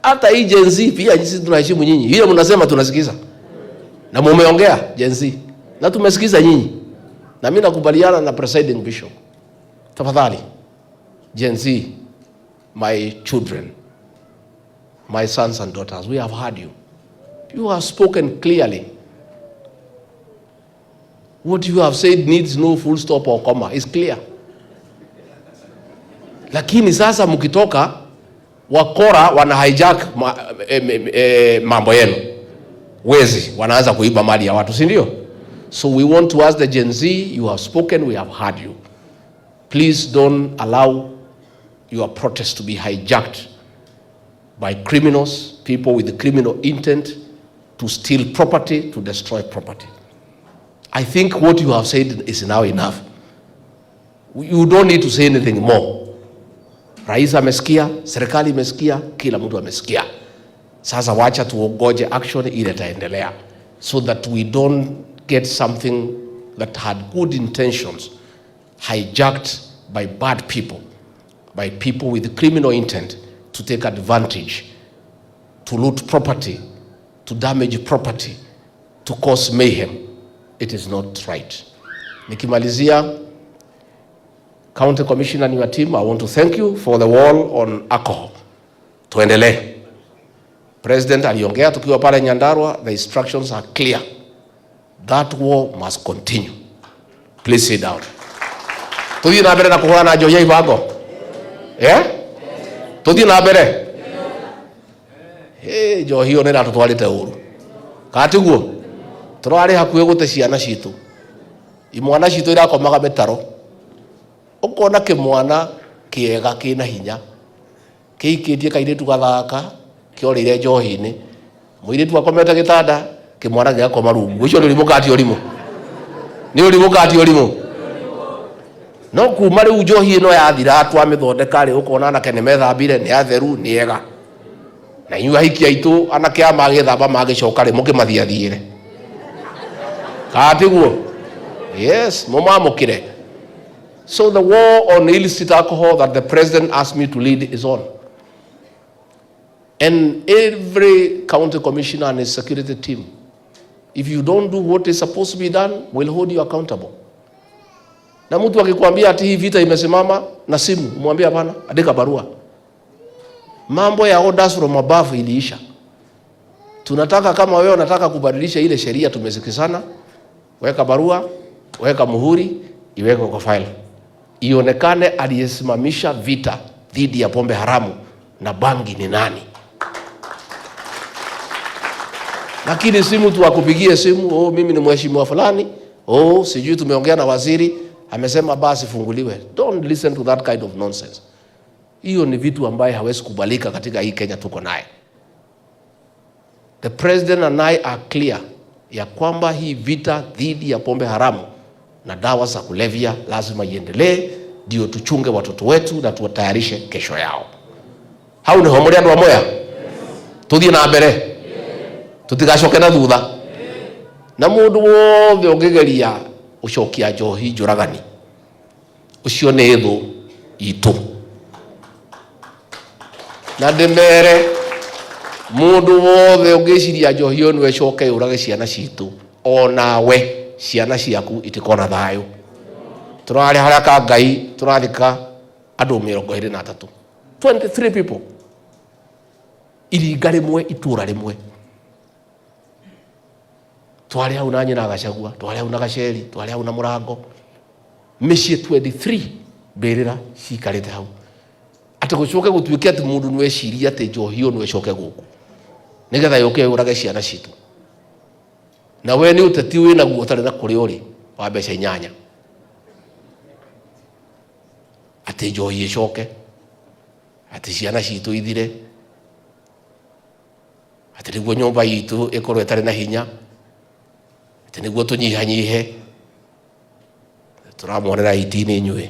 Hata hii Gen Z pia sisi tunaheshimu nyinyi. Ile mnasema tunasikiza. Na mumeongea Gen Z. Na tumesikiza nyinyi. Na mimi nakubaliana na presiding bishop. Tafadhali Gen Z, my children, my sons and daughters, we have heard you. You have spoken clearly. What you have said needs no full stop or comma. It's clear. Lakini sasa mkitoka, wakora wana hijack mambo yenu. Wezi wanaanza kuiba mali ya watu, si ndio? So we want to ask the Gen Z, you have spoken, we have heard you. Please don't allow your protest to be hijacked by criminals, people with criminal intent to steal property, to destroy property. I think what you have said is now enough. You don't need to say anything more. Rais amesikia, serikali imesikia, kila mtu amesikia. Sasa wacha tuongoje action ile itaendelea so that we don't get something that had good intentions hijacked by bad people, by people with criminal intent to take advantage, to loot property, to damage property, to cause mayhem. It is not right. Nikimalizia, County Commissioner and your team, I want to thank you for the war on alcohol. Tuendelee. President aliongea tukiwa pale Nyandarua, the instructions are clear. That war must continue. Please sit down. Tuthie na mbere na kuhũrana na njohi ya ibango. Eh? Tuthie na mbere. Hey, njohi ĩyo nĩ ĩratũtwarĩte ũru. Kana tiguo? Tũrarĩ hakuhĩ gũte ciana citũ. Imwana citũ irakomaga mĩtaro. Ũkona kĩmwana kĩega kĩna hinya kĩikĩtie kairĩtu gathaka kĩorĩire njohi-inĩ, mũirĩtu akomete gĩtanda, kĩmwana gĩgakoma rungu. Ũcio nĩ ũrimũ kana ti ũrimũ? Nĩ ũrimũ kana ti ũrimũ? No kuma rĩu njohi ĩno yathira twamĩthondeka rĩ, ũkona anake nĩ methambire, nĩ atheru, nĩ ega. Na inyuĩ ahiki aitũ anake aya magĩthamba magĩcoka rĩ, mũkĩmathiathiĩre. Kana tiguo? Yes, mũmamũkĩre. So the war on illicit alcohol that the president asked me to lead is on. And every county commissioner and his security team, if you don't do what is supposed to be done, we'll hold you accountable. Na mtu akikwambia ati hii vita imesimama na simu, umwambie hapana, andika barua. Mambo ya orders from above iliisha. Tunataka kama wewe unataka kubadilisha ile sheria tumesikizana, weka barua, weka muhuri, iwekwe kwa file. Ionekane aliyesimamisha vita dhidi ya pombe haramu na bangi ni nani. Lakini si mtu akupigie simu, oh, mimi ni mheshimiwa fulani, oh, sijui tumeongea na waziri amesema basi funguliwe. Don't listen to that kind of nonsense. Hiyo ni vitu ambaye hawezi kubalika katika hii Kenya tuko naye. The president and I are clear ya kwamba hii vita dhidi ya pombe haramu na dawa za kulevya lazima iendelee, ndio tuchunge watoto wetu na tuwatayarishe kesho yao. Hau niho muri andu a Mwea, tuthie na mbere, tutigacoke na thutha. Na mundu wothe ungigeria ucokia njohi njuragani, ucio ni thu itu. Na ndimere mundu wothe ungiciria njohi ĩyo nĩwe ĩcoke yũrage ciana citũ, onawe ciana ciaku itikona thayũ. Tũrarĩ harĩa ka Ngai tũrathika andũ 23, 23 people, iringa rĩmwe, itũra rĩmwe. Twarĩ hau na nyina Gachagua, twarĩ hau na Gacheri, twarĩ hau na Mũrango, mĩciĩ 23 mbĩrĩra cikarĩte hau. Atĩ gũcoke gũtuĩke atĩ mũndũ nĩweciria atĩ njohi ĩyo no ĩcoke gũkũ nĩgetha yũke yũrage ciana citũ. Na we nĩ ũteti wĩ naguo ũtarĩ na kũrĩa ũrĩ wa mbeca 8, atĩ njohi ĩcoke, atĩ ciana citũ ithire, atĩ nĩguo nyũmba itũ ĩkorwo ĩtarĩ na hinya, atĩ nĩguo tũnyihanyihe. Tũramuonera 18 inyuĩ.